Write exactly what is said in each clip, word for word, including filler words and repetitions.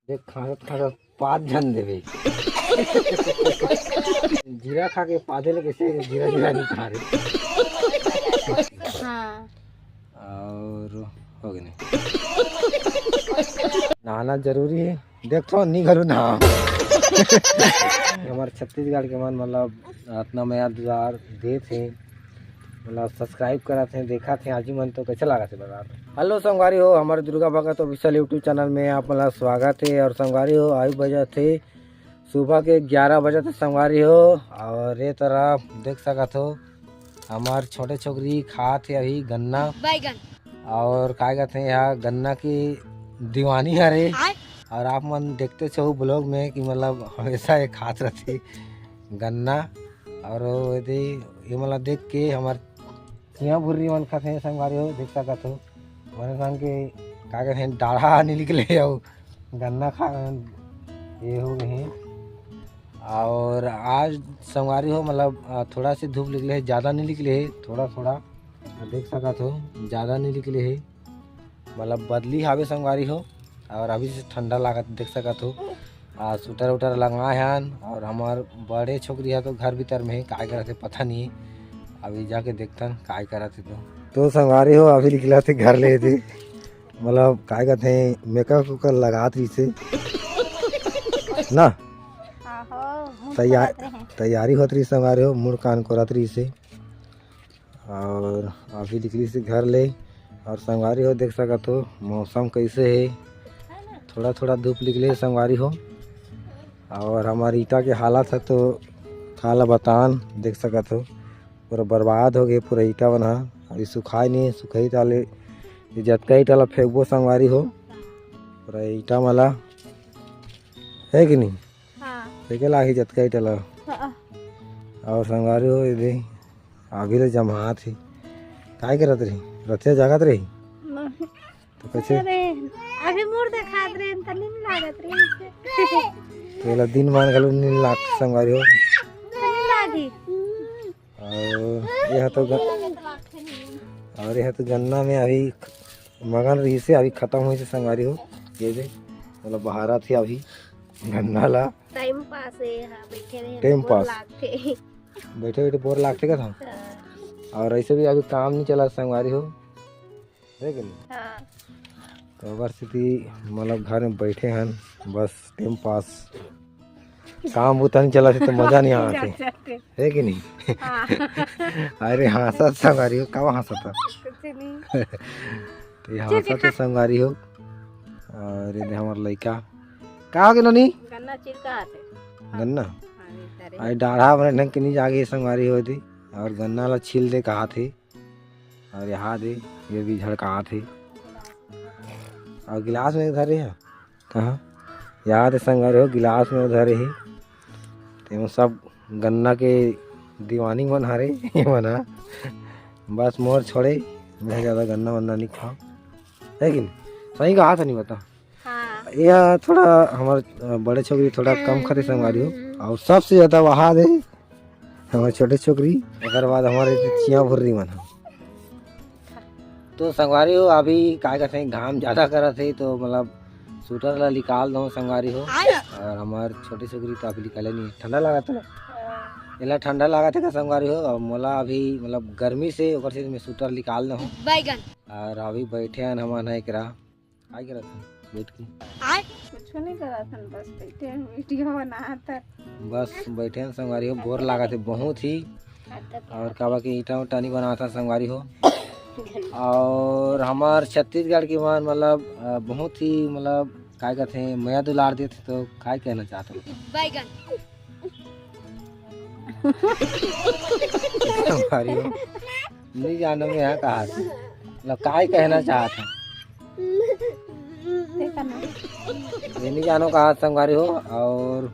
देख, खासत खासत पाद झन देबे। जीरा खा के पादे ले कैसे जीरा जीरा नहीं खा रहे। हाँ। और हो गए नहीं। नहाना जरूरी है। देख तो नहीं घलू ना। हमारे छत्तीसगढ़ के मन मतलब इतना मया दुलार देत हे, मतलब सब्सक्राइब करत हे, देखत हे, आजी मन तो कैसे लागत हे बता। हेलो संगवारी हो, हमारे Durga Bhagat official YouTube channel में आप मन ला स्वागत है। और संगवारी हो, अभी बजत हे सुबह के ग्यारह बजे तो संगवारी हो, और ये तरह देख सकत हो हमार छोटे छोकरी खात हे अभी गन्ना। बैगन। और का कहते हैं, यहाँ गन्ना की दीवानी हरे। आय। और आप मन देखते हो ब्लॉग में कि मतलब हमेशा ये खात रहती गन्ना। और यदि ये मतलब देख के हमार चिया भुर्री मन खाते हैं संगवारी हो, देख सकत हो। मन संग के का कहते हैं, डाढ़ा नहीं निकले और गन्ना खा ये हो गए हैं। और आज संगवारी हो मतलब, अ, थोड़ा से धूप निकले है, ज़्यादा नहीं निकले है, थोड़ा थोड़ा। अ, देख सकत हो ज़्यादा नहीं निकले है, मतलब बदली हावे संगवारी हो। और अभी से ठंडा लागत देख सकत हो। आ, स्वेटर उटर लगाए हन और हमार बड़े छोकरी है तो घर भीतर में ही काय करत है पता नहीं। अभी जाके देखतन काय करत है तो। तो संगवारी हो अभी निकला थे घर ले थे, मतलब काय कहते हैं, मेकअप उकअप लगात रही से ना। आहो, मुंह तैयार, खोलत रहे। तैयारी होत रही संगवारी हो, मुड़ कान कोरत रही से। और अभी निकली से घर ले। और संगवारी हो देख सकत हो मौसम कैसे है, थोड़ा थोड़ा धूप निकले है संगवारी हो। और हमारे ईटा के हालत है तो काला बतान देख सकत हो, पूरा बर्बाद हो गए पूरा ईटा मन ह। अभी सुखाए नहीं, सुखाई ताले ये जतका ईटा ला फेंकबो संगवारी हो, पूरा ईटा मला है कि नहीं? हाँ। फेंके लागी जतका ईटा ला। हाँ। और संगवारी हो ये दे अभी ले जमात ही। काय करत रही? रतिया जागत रही? नहीं। तो कैसे? अरे, अभी मुड़ देखात रहे, त नींद लागत रहे। तेला दिन मान घलो नींद लाग संगवारी हो। नींद लागी। और यह तो ग-, और यह तो गन्ना में अभी मगन रही से, अभी खत्म हुई से संगवारी हो। ये दे, मतलब बहारा थे अभी गन्ना ला। टाइम पास है, हाँ, बैठे रहे, टाइम बोर पास। लागथे। बैठे बैठे बोर लागथे का था? हाँ। और ऐसे भी अभी काम नहीं चला संगवारी हो, है कि नहीं? हाँ। तो ओकर सेती मतलब घर में बैठे हन, बस टाइम पास, काम बुता नहीं चला थे तो मजा नहीं आते, है कि नहीं? हाँ। अरे हंसत संगवारी हो, का हंसत? कुछ नहीं। तो ये हंसत तो संगवारी हो। और ये दे हमार लइका, का हो गे नोनी? गन्ना छिलका आथे। गन्ना? हाँ, ये तारे। अरे डाढ़ा बने ढंग के नहीं जागे संगवारी हो दी। और गन्ना ला छील दे कहा थे। और यहाँ दे, ये भी झड़कात हे। और गिलास में धरे हे, कहाँ? याद है संगवारी हो, गिलास में धरे हे। तेमा सब गन्ना के दीवानी मन हरे, ये मन ह। बस मोर छोड़े, मैं ज़्यादा गन्ना वन्ना नहीं खाओ, है कि नहीं? सही कहा था नहीं बता। हाँ। यह थोड़ा हमार, अ, बड़े छोकरी थोड़ा कम खाथे संगवारी हो, और सबसे ज्यादा वहा दे हमार छोटे छोकरी, ओकर बाद हमारे चिया भुर्री मन ह। तो संगवारी हो, अभी काय कहते हैं, घाम ज्यादा करत है, तो मतलब स्वेटर ला निकाल दो संगवारी हो। और हमार छोटे छोकरी तो अभी निकाले नहीं है, ठंडा लागत है। एला ठंडा लागत है का संगवारी हो, और मोला अभी मतलब गर्मी से ओकर से मैं स्वेटर निकाल दो। बैगन। और अभी बैठे हन हमन ह एकरा, काय करत हन बैठ के? आय। कुछ नहीं करत हन, बस बैठे हैं, वीडियो बनात हन। बस बैठे हैं संगवारी हो, बोर लागत है बहुत ही। और काबा के ईटा उटा नहीं बनात हन संगवारी हो। और हमार छत्तीसगढ़ के मन मतलब, अ, बहुत ही मतलब काय कहते हैं, मया दुलार देते, तो काय कहना चाहते हो? बैगन। संगवारी हो, नहीं जानो मैं यहाँ कहा था, मतलब काय कहना चाहत है, देखा ना। ये नहीं जानो कहा संगवारी हो। और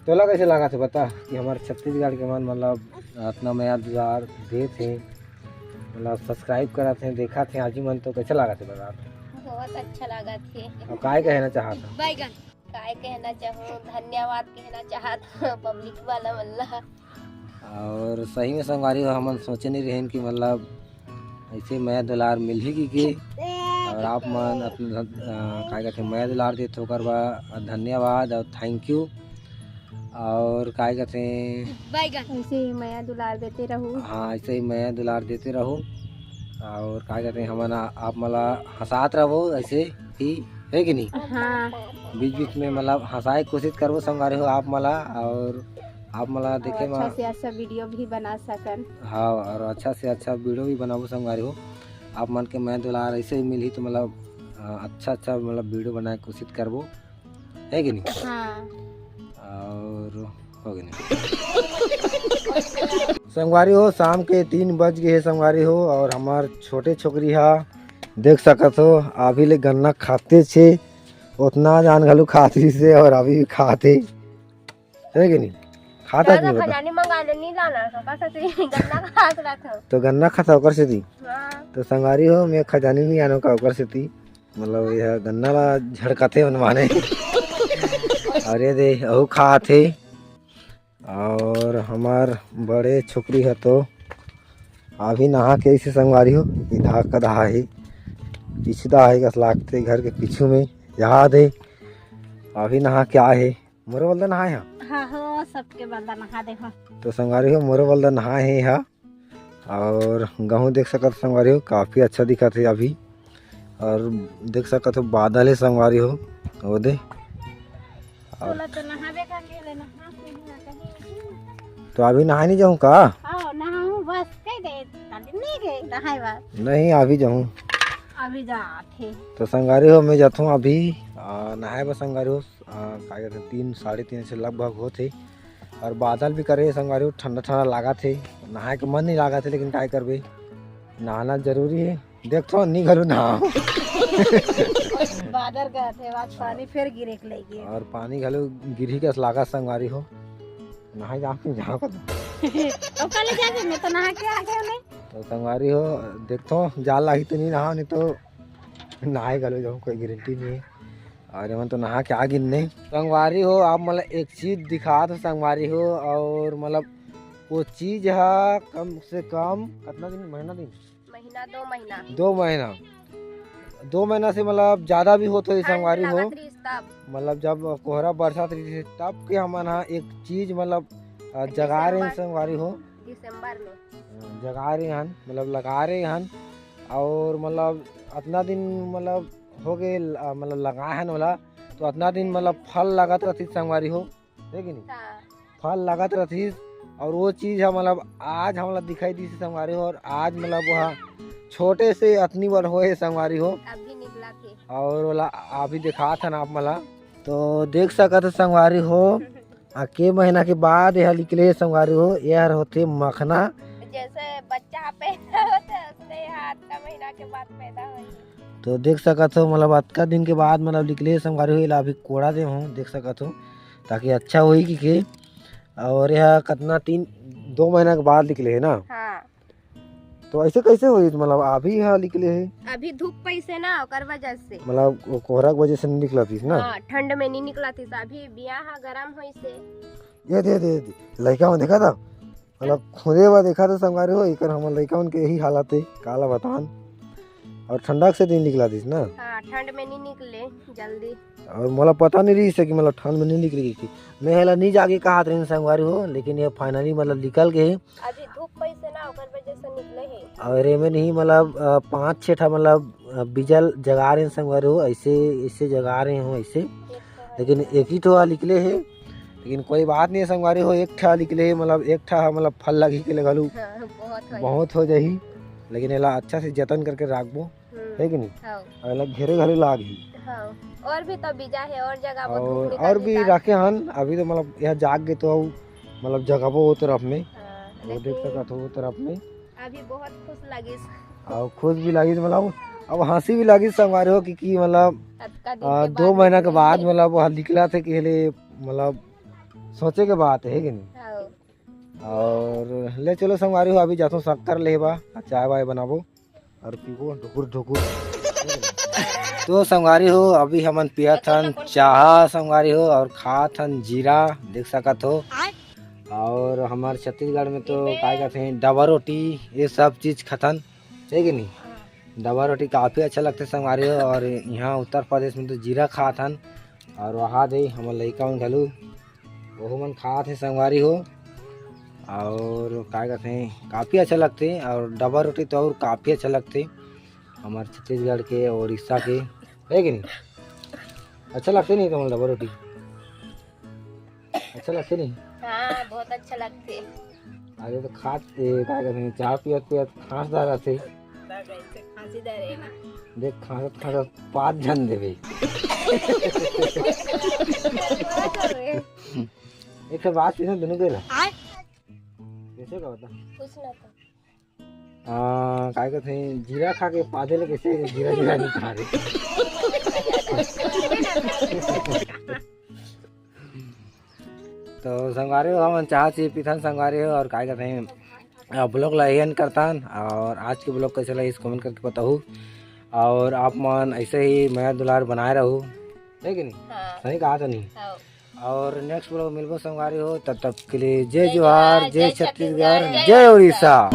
तोला कैसे लगा थे बता कि हमारे छत्तीसगढ़ के मन मतलब इतना मया दुलार देत हे, मतलब सब्सक्राइब करत हे, देखत हे आजी मन, तो कैसे लगा थे बता? बहुत अच्छा लगा थे। और काय कहना चाहत है? बैगन। काय कहना चाहूँ, धन्यवाद कहना चाहत हूँ पब्लिक वाला मन ला। और सही में संगवारी हो, हमन सोचे नहीं रहेन कि मतलब ऐसे मया दुलार मिलही कि, कि आप मन अपन धन-, अ, काय कहते, मया दुलार देत हो, ओकर बर धन्यवाद और thank you। और काय कहते, बैगन। ऐसे ही मया दुलार देते रहू। हाँ, ऐसे ही मया दुलार देते रहू। और काय कहते, हमन आ-, आप मन ला हंसात रहू ऐसे ही, है कि नहीं? हाँ। बीच बीच में मतलब हंसाए के कोशिश करबो संगवारी हो आप मन ला, और आप मन ला और देखे अच्छा मा से अच्छा वीडियो भी बना सकन। हाँ, और अच्छा से अच्छा वीडियो भी बनाबो संगवारी हो। आप मन के मया दुलार ऐसे ही मिलही तो मतलब, अ, अच्छा अच्छा मतलब वीडियो बनाए के कोशिश करबो, है कि नहीं? हाँ। और हो गए नहीं। संगवारी हो, शाम के तीन बज गए हे संगवारी हो, और हमार छोटे छोकरी हा देख सकत हो, अभी ले गन्ना खाते छे, उतना जान घलो खात रहिस हे और अभी भी खात हे, है कि नहीं? खात हे कि नहीं बता? खजानी मंगा ले, नहीं लाना, तो का कहते, गन्ना खात रहत हो। तो गन्ना खाता ओकर सेती। हाँ। तो संगवारी हो, मैं खजानी नहीं आनो का ओकर सेती, मतलब यह गन्ना ला झड़काथे मन माने। अरे दे, अहू खात हे। और हमार बड़े छोकरी ह तो अभी नहा के ऐसे संगवारी हो, इधा कदा हे, पिछदा हे कस लागथे घर के पीछू में, याद हे, अभी नहा के आए हे। मोरो बलदा नहाए हा? हाँ हो, सबके बलदा नहा दे हो। तो संगवारी हो, मोरो बलदा नहाए हे हा। और गहूँ देख सकत संगवारी हो, काफी अच्छा दिखत हे अभी। और देख सकत हो, बादल हे संगवारी हो, वो दे। और तोला तो नहाबे का के ले नहा के ना कहीं। तो अभी नहाए नहीं जाऊँ का? आओ, नहाऊँ बस, कह दे, काली नहीं गए नहाए बस। नहीं, अभी जाऊँ। अभी जाथे। तो संगवारी हो, मैं जाथूँ अभी, आ, नहाए बस संगवारी हो, आ, का कहते, तीन, साढ़े तीन से लगभग होत हे। और बादल भी करे हे संगवारी हो, ठंडा ठंडा लागत हे, नहाए के मन नहीं लागत हे, लेकिन काय करबे, नहाना जरूरी हे। देखथो, नी घलो नहाओ। बादर गए थे, आज पानी फिर गिरे के लगे। और पानी घलो गिरही कस लागत संगवारी हो। नहाए जाओ, जाओ कत। ओकर ले जाके मैं तो नहा के आ गया मैं। तो संगवारी हो, देखथो, जाल लाही तो नहीं नहाओ, नहीं तो नहाए घलो जाऊँ, कोई गारंटी नहीं है। और एमन तो नहा के आ गिन नहीं। संगवारी हो, आप मतलब एक चीज दिखात हो संगवारी हो, और मतलब वो चीज हा कम से कम कितना दिन, महीना दिन? महीना, दो महीना। दो महीना, दो महीना से मतलब ज्यादा भी होत होही ठंड संगवारी हो। लागत रहिस तब। मतलब जब कोहरा बरसात रहिस तब के हमन हा एक चीज मतलब, अ, जगा रहे हैं दिसंबर। संगवारी हो। दिसंबर में। अ, जगा रहे हन, मतलब लगा रहे हन। और मतलब अतना दिन मतलब हो गए, अ, मतलब लगाए हन ओला, तो अतना दिन मतलब फल लागत रहिस संगवारी हो। है कि नहीं? हाँ। फल लागत रहिस, और वो चीज है मतलब आज हमला दिखाई दी संगवारी हो, और आज मतलब वह छोटे से अतनी बड़ होए संगवारी हो। अभी निकला थे। और ओला अभी दिखात हन आप मला, तो देख सकत हो संगवारी हो, आ के महीना के बाद यह निकले संगवारी हो, यह होथे मखना। जैसे बच्चा पैदा होता है, उसने यहाँ अतका महीना के बाद पैदा होई। तो देख सकत हो, मतलब अतका दिन के बाद मतलब निकले संगवारी हो, एला अभी कोड़ा दे हो, देख सकत हो, ताकि अच्छा होई कि के। और यह कितना, तीन, दो महीना के बाद निकले है ना? हाँ। तो ऐसे कैसे होई, मतलब अभी यह निकले है? अभी धूप पैसे ना, ओकर वजह से। मतलब वो कोहरा के वजह से नहीं निकला थी ना? हाँ, ठंड में नहीं निकला थी, अभी बिया हा गरम होई से। ये दे, दे, दे, लड़का में देखा था, मतलब खुदे बा देखा तो संगवारी हो, एकर हमर लइका मन के यही हालत हे, काला बतान। और ठंडा के दिन निकला दिस ना? हाँ, ठंड में नहीं निकले जल्दी। और मोला पता नहीं रही से कि मतलब ठंड में नहीं निकले कि मैं हेला नहीं जाके कहा रही संगवारी हो, लेकिन ये finally मतलब निकल गए। अभी धूप पैसे ना, ओकर वजह से निकले है। और एमे नहीं मतलब, अ, पाँच छः ठा मतलब, अ, बीजल जगा रहे संगवारी हो, ऐसे, ऐसे जगा रहे हो ऐसे। लेकिन एक ही ठो निकले हे, लेकिन कोई बात नहीं हे संगवारी हो, एक ठा निकले हे, मतलब एक ठा मतलब फल लगही के ले घलो हाँ, बहुत हो बहुत हो जाही, लेकिन एला अच्छा से जतन करके राखबो, हम्म। हे कि नहीं? हाँ। और एला घेरे घलो लागही। हाँ। और भी तो बीजा हे, और जगह बहुत और, धूप निकल और भी जाता। राखे हन, अभी तो मतलब यह जाग गए तो मतलब जगाबो वो तरफ में, हाँ, वो देख लेकिन सकत हो वो तरफ में। अभी बहुत खुश लगिस। और खुश भी लगिस, मतलब अब हंसी भी लगिस संगवारी हो, क्योंकि मतलब, अतका दिन आ, के दो बाद महीना के निकले बाद हे। मतलब वह निकला थे कि हेले, मतलब सोचे के बात है कि नहीं? हाँ। और ले चलो संगवारी हो, अभी जाथो शक्कर लेबा, चाय वाय बनाबो और पीबो ढुकुर ढुकुर। तो संगवारी हो, अभी हमन पियत हन चाह संगवारी हो, और खात हन जीरा, देख सकत हो। और हमारे छत्तीसगढ़ में तो काय कहते हैं, डबा रोटी, ये सब चीज खतन, है कि नहीं? डबल रोटी काफी अच्छा लगथे संगवारी हो। और यहाँ उत्तर प्रदेश में तो जीरा खात हन, और वहाँ दे हमर लइका मन घलो, वहू मन खात हे संगवारी हो। और का कहते हैं, काफी अच्छा लगथे। और डबल रोटी तो और काफी अच्छा लगथे हमर छत्तीसगढ़ के, उड़ीसा के, है कि नहीं? अच्छा लगथे नहीं तुमन डबल रोटी? अच्छा लगथे नहीं? हाँ, बहुत अच्छा लगथे। अरे तो खात ए, का कहते हैं, चाय पियत पियत खांस डारत हे। खांसी दे रहे ना। देख, खांसत खांसत पाँच झन देवे। एक ठो बात पूछना दोनों के ला। कैसे का बता? पूछना तो। हाँ, काय कहते हैं, जीरा खा के पादे ले कैसे जीरा जीरा नहीं खा रहे? तो संगवारी हो, हमन चाह ची पीथन संगवारी हो, और काय कहते हैं, ब्लॉग ला एंड करतन। और आज के ब्लॉग कैसे लगिस कमेंट करके बताहू, और आप मन ऐसे ही मया दुलार बनाए रहू, है कि नहीं? हाँ। सही कहा तो नहीं? हाँ। और नेक्स्ट ब्लॉग मिलबो संगवारी हो, तब तक के लिए जय जोहार, जय छत्तीसगढ़, जय उड़ीसा।